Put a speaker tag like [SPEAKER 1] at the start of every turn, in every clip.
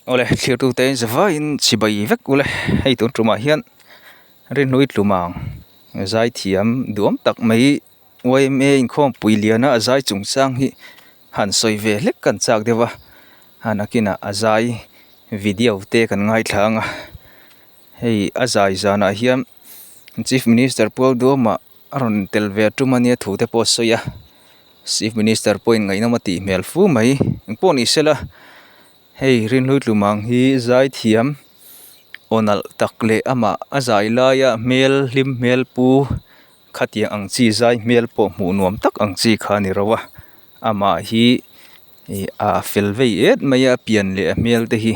[SPEAKER 1] Awle thirtute in zavaiin chibai vek ule hei tun tumah hian rinhlui tlumang zaithiam duam tak mai yma inkhawmpui liana a zai chungchang hi han sawi ve hlek kan chak deuh a a nakinah a zai video te kan ngaithla ang a hei a zai zanah hian chief minister Pualduama a rawn tel ve tum ania thu te pawh a sawi a chief minister pawhin ngaihnawm a tih hmel fu mai engpawh ni sela hei rinhlui tlum ang hi zaithiam aw nalh tak leh amah a zai laia hmel hlim hmel pu khatiang ang chi zai hmel pawh hmuh nuam tak ang chi kha a ni ro a amah hi ih a fel vei et mai a pian leh a hmel te hi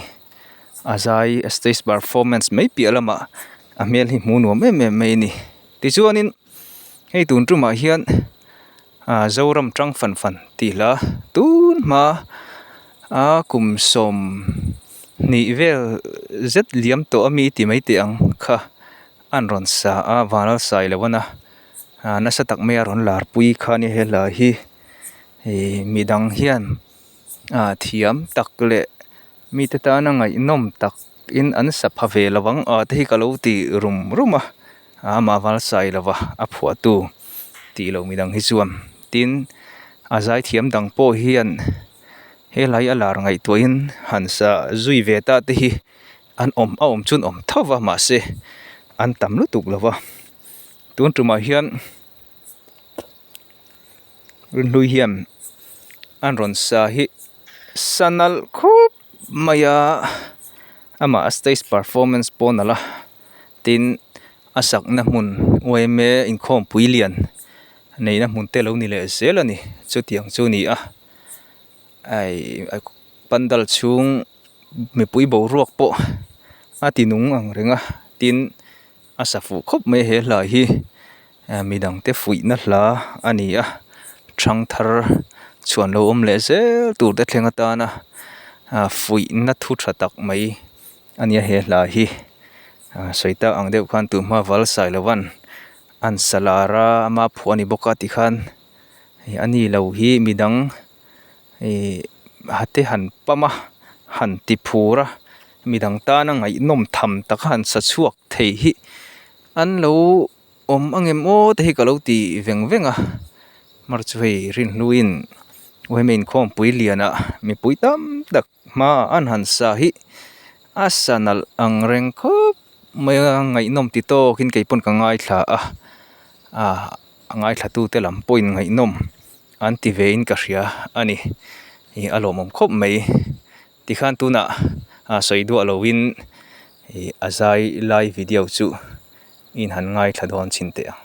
[SPEAKER 1] a zai a stage performance mai piah lamah a hmel hi hmuh nuam em em mai a ni. Tichuanin hei tun tumah hian ah Zoram tang fan fan tih hla tun hma a kum sawm hnih vel zet liam tawh ami ti mai teh ang kha an rawn sa a vanal sai lo a na ah nasa tak mai a rawn lar pui kha a ni he hla hi ih midang hian ah thiam tak leh Mite tana ngaihnawm tak in an sa pha ve lo ang ah te hi ka lo ti rum rum a amah val sai lo va a phuahtu tih loh midang hi chuan tin a zaithiam dang pawh hian helai a lar ngaihtuahin han sa zui ve ta te hi an awm a awm chu an awm tho va mahse an tam lutuk lo va tun tumah hian rinhlui hian an rawn sa hi. Sa nalh khup mai a amah a stage performance pawh nalh a tin a sakna hmun yma inkhawmpui lian neihna hmun te lo ni leh zel a ni chutiang chu a ni a ai pandal chhung mipui boruak pawh a ti nung ang reng a tin a sa fuh khawp mai he hla hi midang te fuihna hla a ni a thangthar chhuan lo awm leh zel tur te thleng atana fuihna thu tha tak mai a nia he hla hi sawi tak ang deuh khan tuhma val sai lo van an sa lar a ama phuah a ni bawk a tikhan a ni lo hi midang Ihh hate han pam a han ti phur a midang tana ngaihnawm tham taka han sa chhuak thei hi an lo awm angem aw te hi ka lo ti veng veng a mar chu hei rinhluiin yma inkhawmpui lianah mipui tam tak hmaah an han sa hi a sa nalh ang reng khawp mai a ngaihnawm ti tawkin kei pawn ka ngaithla a ah a ngaithla tute lam pawhin ngaihnawm. An ti ve in ka hria a ni ih a lawmawm khawp mai tikhan tunah ah sawi duah lo in ih a zai lai video chu in han ngaithla dawn chhin teh ang.